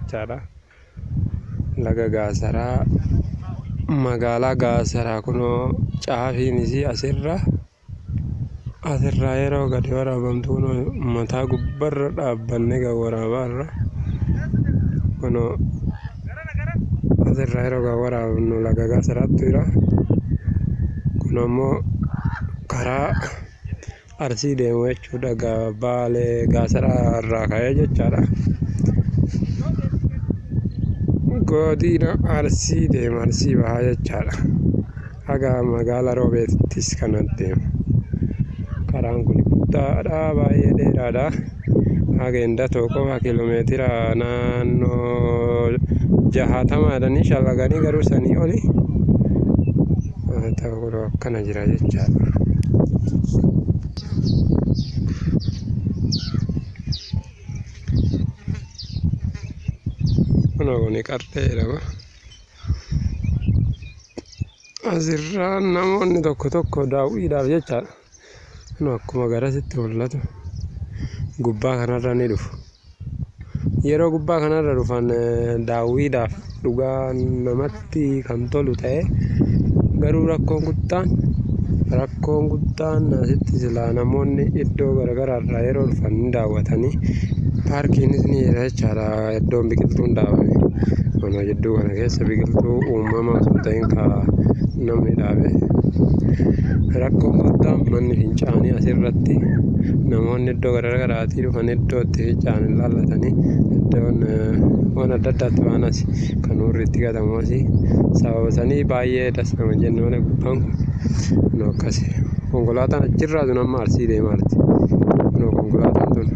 jechaadha. Laga Gaasaraa magaalaa Gaasaraa kunoo caafiin isii asirra asirraa yeroo gadi waraabamtu kunoo mataa gubbarra dhaabbannee gad waraabaarra kunoo asirraa yeroo gad waraabnu laga Gaasaraattu jira. Kun ammoo karaa Arsii deemu jechuudha. Baalee Gaasaraa irraa ka'ee jechaadha. Godina Arsii deema, Arsii bahaa jechaadha. Haga magaalaa Roobeettis kana deema. Karaan kun guddaadha, baay'ee dheeraadha. Haga Indatoo qofa kiiloomeetira naannoo 60 jedhanii shallaganii garuu sanii oli. Haa ta'u kunoo akkana jira jechaadha. Kunoo kuni qarxee jedhama. Asirraa namoonni tokko tokko daawwiidhaaf jechaadha. Kunoo akkuma garasitti mul'atu gubbaa kanarra ni dhufu. Yeroo gubbaa kanarra dhufan daawwiidhaaf dhugaa namatti kan tolu ta'ee garuu rakkoon guddaan asitti silaa namoonni iddoo garaagaraa yeroo dhufan ni daawwatanii, paarkiinis ni jira jechaadha, iddoon biqiltuun dhaabame. Kunoo jidduu kana keessa biqiltuu uumamaa osoo hin ta'in ka namni dhaabe. Rakkoon guddaan manni fincaanii asirratti namoonni iddoo garaagaraatii dhufan iddoo itti fincaan hin laallatanii, iddoon waan adda addaatti waan asi kan hurri itti gatamu asii sababa sanii baay'ee das nama hin jenne malee gubbaan kun kunoo akkasi. Konkolaataan achirraa tun amma Arsii deemaa jirti. Kunoo konkolaataan tun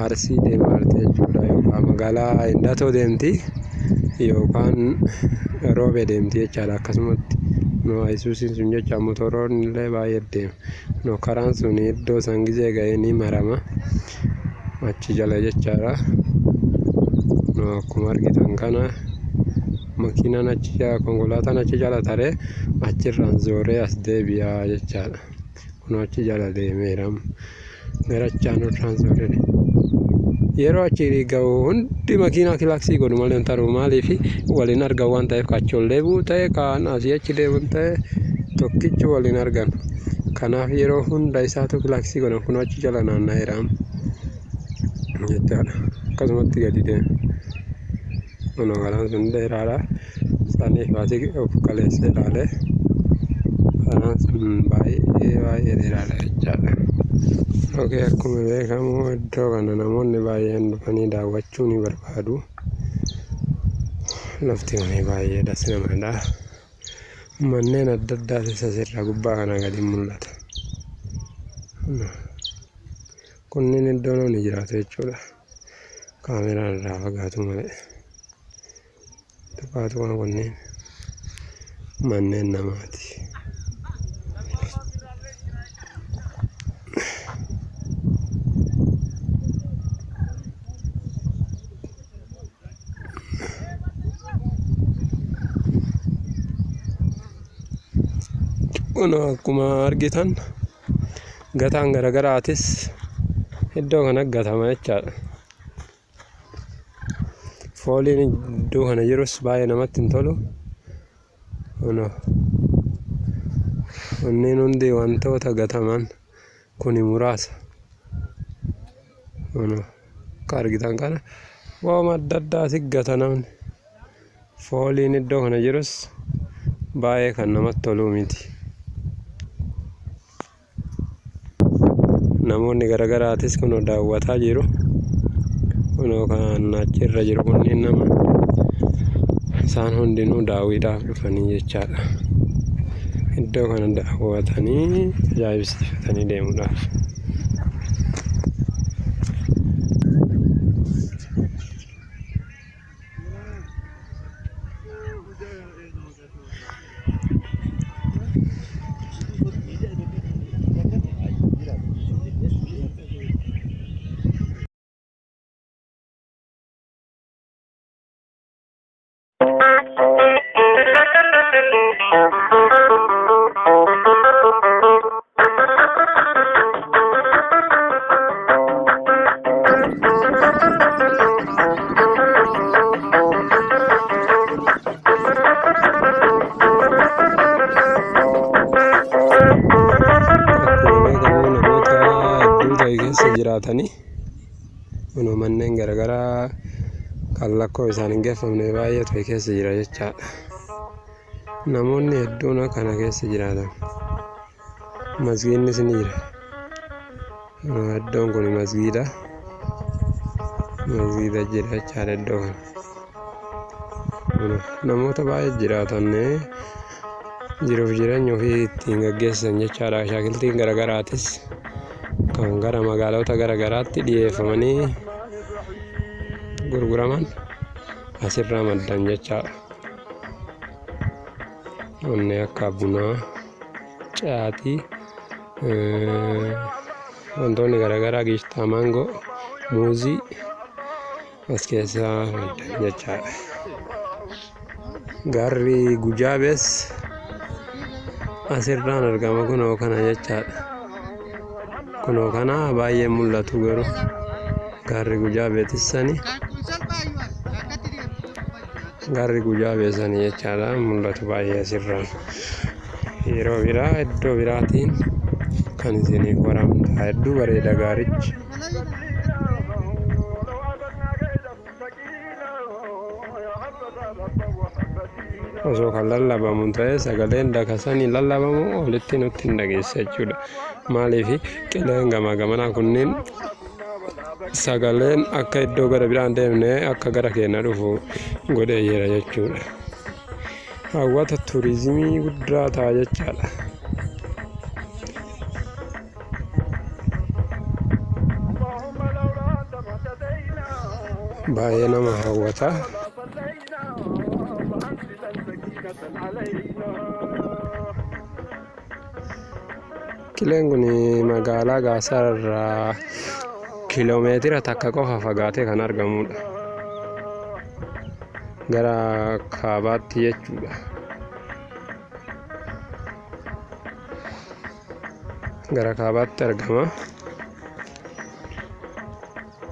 Arsii deemaa jirti jechuudha, yookaan magaalaa Indatoo deemti yookaan Roobee deemti jechaadha. Akkasumatti no Ayisuusiin sun jecha motoroonni illee baay'ee deema. No karaan sun iddoo san gizee ga'ee ni marama achi jala jechaadha. No akkuma argitan kana makiinaan achi jala, konkolaataan achi jala taree achirraan zooree as deebi'a jechaadha. Kun achi jala deemeera, gara achaanurraan zooree. Yeroo achi ga'u hundi makiinaa kilaaksii godhu malee hin taru. Maaliif? Waliin argan waan ta'eef, kachi ol deebi'u ta'e, kaan asii achi deebi'u ta'e, tokkichi waliin argan. Kanaaf yeroo hunda isaatu kilaaksii godhan. Kun achi jala naanna'eera jechaadha, akkasumatti gadi deema. Kun karaan sun dheeraadha, saniif asii of kaleessee ilaalee karaan sun baay'ee baay'ee dheeraadha jechaadha. Okay, akkuma beekamu iddoo kana namoonni baay'een dhufanii daawwachuu ni barbaadu. Lafti kun baay'ee das namadha. Manneen adda addaatis asirra gubbaa kana gadi mul'ata. Kunneen iddoo namni jiraatu jechuudha. Kaameraan irraa fagaatu malee. Tuqaa tuqaa kunneen manneen namaati. Kun akkuma argitan gataan garaagaraatis iddoo kana gatama jechaadha. Fooliin iddoo kana jirus baay'ee namatti hin tolu. Kunoo kunneen hundi wantoota gataman kuni muraasa. Kunoo akka argitan kana wooma adda addaa asi gata namni. Fooliin iddoo kana jirus baay'ee kan namatti tolu miti. Namoonni garaagaraatis kunoo daawwataa jiru. Kunoo kan achirra jiru kunneen nama isaan hundinuu daawwiidhaaf dhufanii jechaadha. Iddoo kana daawwatanii ajaa'ibsiifatanii deemuudhaaf. jiraatanii. Kunoo manneen garaagaraa kan lakkoo isaan hin geeffamne baay'eetu keessa jira jechaadha. Namoonni hedduun kana keessa jiraatan. Masgiinnis ni jira. Iddoon kun masgiida. Masgiida jira jechaadha iddoo kana. Namoota baay'ee jiraatan jiruuf jireenya ofii ittiin gaggeessan jechaadha. Ashaakiltiin garaagaraatis kan gara magaalota garaagaraatti dhiyeeffamanii gurguraman asirraa maddan jechaadha. Wanni akka bunaa, caatii, wantoonni garaagaraa giishtaa, maangoo, muuzii as keessaa maddan jechaadha. Gaarri Gujaabees asirraan argama kunoo kana jechaadha. Kunoo kana baay'ee mul'atu garuu gaarri Gujaabeetis sani gaarri Gujaabee sani jechaadha mul'atu baay'ee asirraan. Yeroo biraa iddoo biraatiin kan isiniif waraabnu ta'a. Hedduu bareeda gaarichi. Osoo kan lallabamu ta'e sagaleen dakasanii lallabamu olitti nutti hin dhageessa jechuudha. Maaliif qileen gamaa gamanaa kunniin sagaleen akka iddoo gara biraan deemne akka gara keenya dhufu godhee jira jechuudha. Hawwata turizimii guddaa ta'a jechaadha. Baay'ee nama hawwata. Qileen kun magaalaa Gaasaar irraa kiiloomeetira takka qofa fagaatee kan argamudha. Gara kaabaatti jechuudha. Gara kaabaatti argama.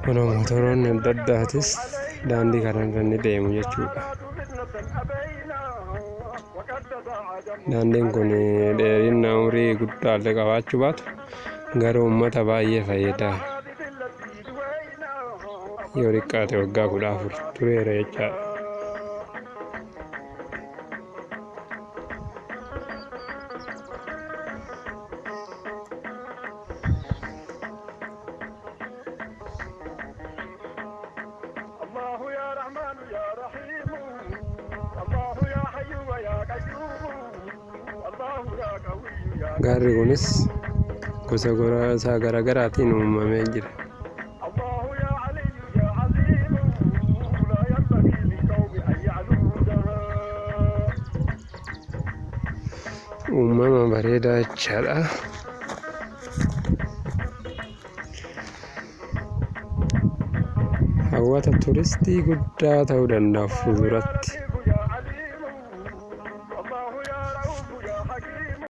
Kunoo motoroonni adda addaatis daandii kana irra ni deemu jechuudha. Daandiin kun dheerina umurii guddaa illee qabaachuu baatu garuu uummata baay'ee fayyada. Yoo xiqqaate waggaa 14 tureera jechaadha. الله يا رحمن يا رحيم الله يا حي يا قيوم الله يا قوي يا Gaarri kunis gosa gosa garaagaraatiin uumamee jira. الله يا علي يا عظيم لا ينبغي لقوم أن يعلونا. Uumama bareedaa jechaadha. Hawwata turistii guddaa ta'uu danda'a fuulduratti.